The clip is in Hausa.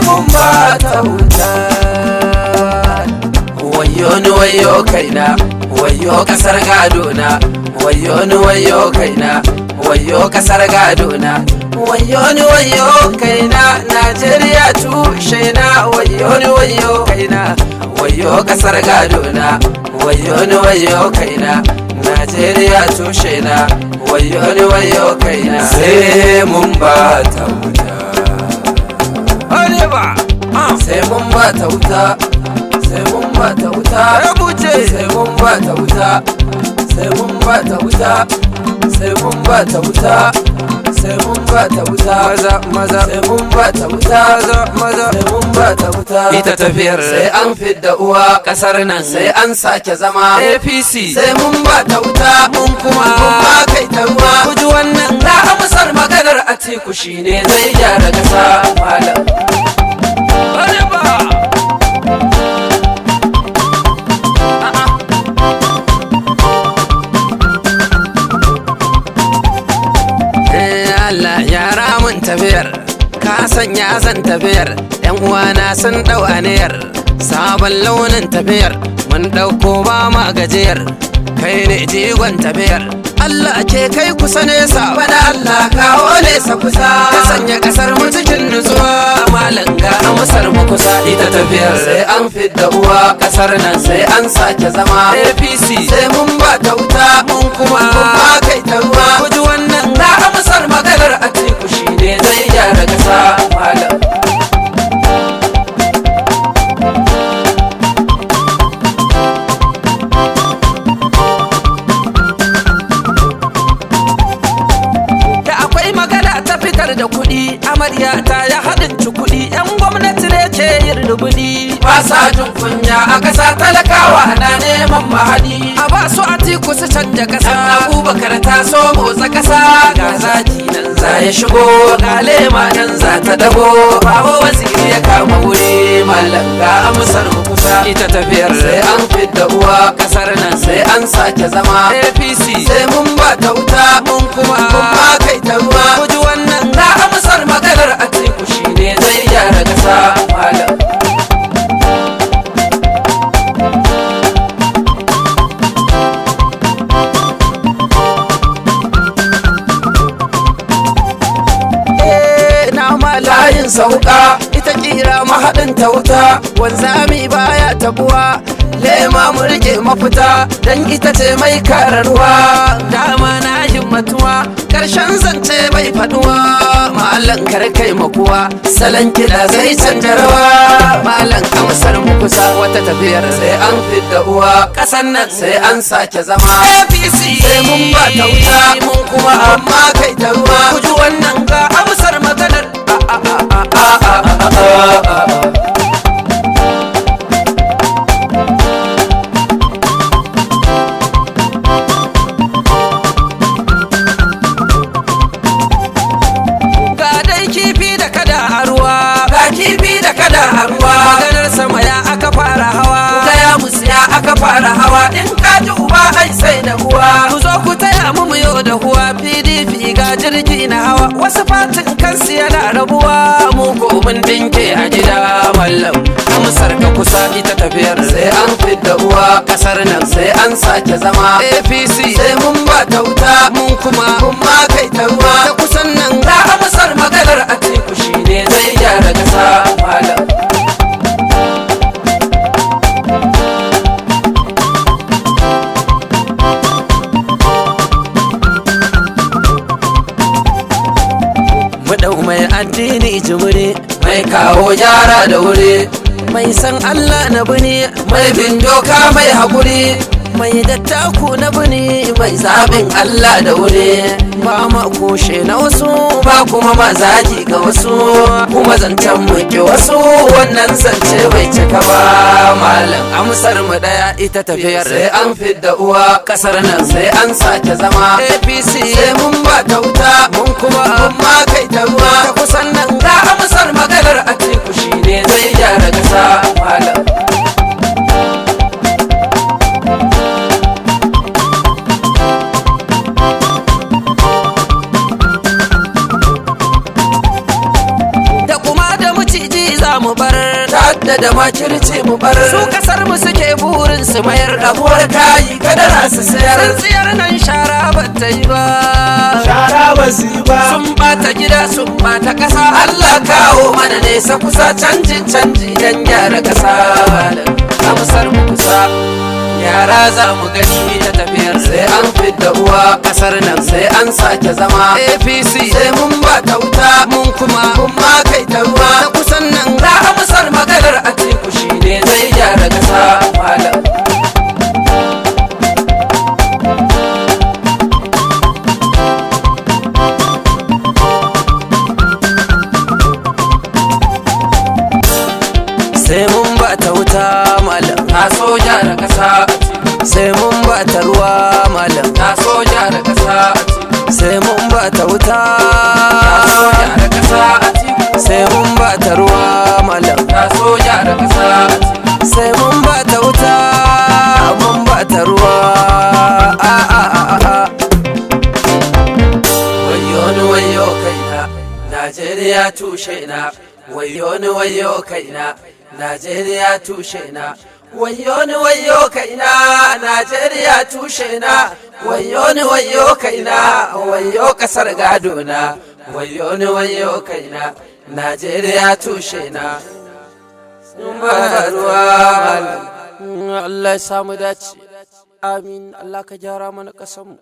Mun ba ta wuta. Wayo ni wayo kaina, wayo kasar gadona. Wayo ni wayo kaina, wayo kasar gadona. Wayo ni wayo kaina, Najeriya tushe na. Wayo ni wayo kaina, wayo kasar gadona. Wayo ni wayo kaina, Najeriya tushe na. Wayo ni wayo kaina, sai mun ba ta wuta. Arewa. Sai mun ba ta wuta, sai mun ba ta wuta. Rubuce. Sai mun ba ta wuta, sai mun ba ta wuta, sai mun ba ta wuta, sai mun ba ta wuta. Maza maza. Sai mun ba ta wuta. Maza maza. Sai mun ba ta wuta. Ita tafiyar sai an fidda uwa kasar nan, sai an sake zama. APC. Sai mun ba ta wuta. Mun kuma Mun ma kai ta ruwa. Ku ji wannan. Na amsar maganar Atiku shine zai gyara kasa, malam. Arewa. Allah yara mun tafiyar, ka sanya zan tafiyar. Yan uwana sun dau aniyar sabon launin tafiyar. Mun dauko ba ma gajiyar, kai ne jigon tafiyar. Allah ke kai kusa nesa, bana Allah kawo nesa kusa. Ka sanya kasar mu cikin nutsuwa, malam ga amsar mu kusa. Ita tafiyar sai an fidda uwa kasar nan, sai an sake zama. APC. Sai mun ba ta wuta. Mun kuma Mun ma kai ta ruwa. Ku ji wannan. Na amsar maganar Atiku shine zai gyara kasa, malam. Da akwai magana ta fitar da kuɗi, amarya ta ya haɗin ci kuɗi, 'yan gwamnati ne ke yin rubuɗi. Ba sa jin kunya a kasa, talakawa na neman mahadi. A ba su Atiku su canja Dan ƙasa. Abubakar ta so motsa kasa, ga zaki nan za ya shigo, ga lema nan za ta dago. Babu Waziri ya kama wuri, malam ga amsar mu kusa. Ita tafiyar sai an fidda uwa kasar nan, sai an sake zama. APC. Sai mun ba ta wuta. Mun kuma Mun ma kai ta ruwa. Ku ji wannan. Na amsar maganar Atiku shine zai gyara kasa, malam. Eh, na malam. Layin sauka. Ita kira Mahaɗin ta wuta. Wanzami baya tabuwa. Lema mu rike mafita, dan ita ce mai kararwa. Dama na himmatuwa, Karshen zance bai faduwa, malam kar kai makuwa. Salon kiɗa zai canja rawa, malam amsar mu kusa. Wata tafiyar sai an fidda uwa ƙasar nan sai an sake zama. APC. Sai mun ba ta wuta. Mun kuma Amma kai ta ruwa. Ku ji wannan ga amsar maganar. A a a a a a a. Ga dai kifi da kada a ruwa. Ga kifi da kada a ruwa. Maganar sama ya aka fara hawa. Gaya musu ya aka fara hawa, in ka ji uba ai sai da uwa. Ku zo ku taya mu muyo da huwa. PDP ga jirgi na hawa, wasu fatin kansu yana rabuwa. Mu ko mun dinke a gida, mallam amsar ka kusa. Ita tafiyar sai an fidda uwa kasar nan, sai an sake zama. APC. Sai mun ba ta wuta. Mun kuma Mun ma kai ta ruwa. Ta kusan nan. Na amsar maganar Atiku shine zai gyara kasa, malam. Mu dau mai addini jimiri. Mai kawo gyara da wuri. Mai san Allah na bini. Mai bin doka, mai haƙuri. Mai dattaku na bini. Mai zaɓin Allah da wuri. Ba ma kushe na wasu. Ba kuma mazaji ga wasu, kuma zancen muke wasu, wannan zance bai cika ba, malam amsar mu daya. Ita tafiyar sai an fidda uwa kasar nan, sai an sake zama. APC. Sai mun ba ta wuta. Mun kuma Mun ma kai ta ruwa. Ta kusan nan. Na amsar maganar Atiku shine zai gyara kasa, malam. Da kuma da maciji za za mu bar. Ta'adda da makirci mu bar. Su kasar mu suke burin su mayar. Rabuwar kayi kadara su sayar. Tsintsiyar nan shara ba ta yi ba. Shara ba su yi ba. Sun bata gida, sun bata kasa. Allah kawo mana nesa kusa, canjin canji dan gyara kasa. Amsar mu kusa, yara za mu gani ta tafiyar. Sai an fidda uwa kasar nan sai an sake zama. APC sai mun ba ta wuta, mun kuma mun ma kai ta ruwa. Ta kusan nan. Za amsar maganar Atiku, shi ne zai gyara kasa malam. Sai mun ba ta wuta malam. Na so gyara kasa. Sai mun ba ta ruwa malam. Na so gyara kasa. Sai mun ba ta wuta. Na so gyara kasa. Sai mun ba ta ruwa malam. Na so gyara kasa. Sai mun ba ta wuta, mun ba ta ruwa, a a a a a. Wayo ni wayo kaina, Najeriya tushe na. Wayo ni wayo kaina, Najeriya tushe na. Wayo ni wayo kaina, Najeriya tushe na. Wayo ni wayo kaina, wayo kasar gado na. Wayo ni wayo kaina, Najeriya tushe na. Sun ba ta ruwa malam. Allah ya samu dace, amin. Allah ka gyara mana ƙasarmu.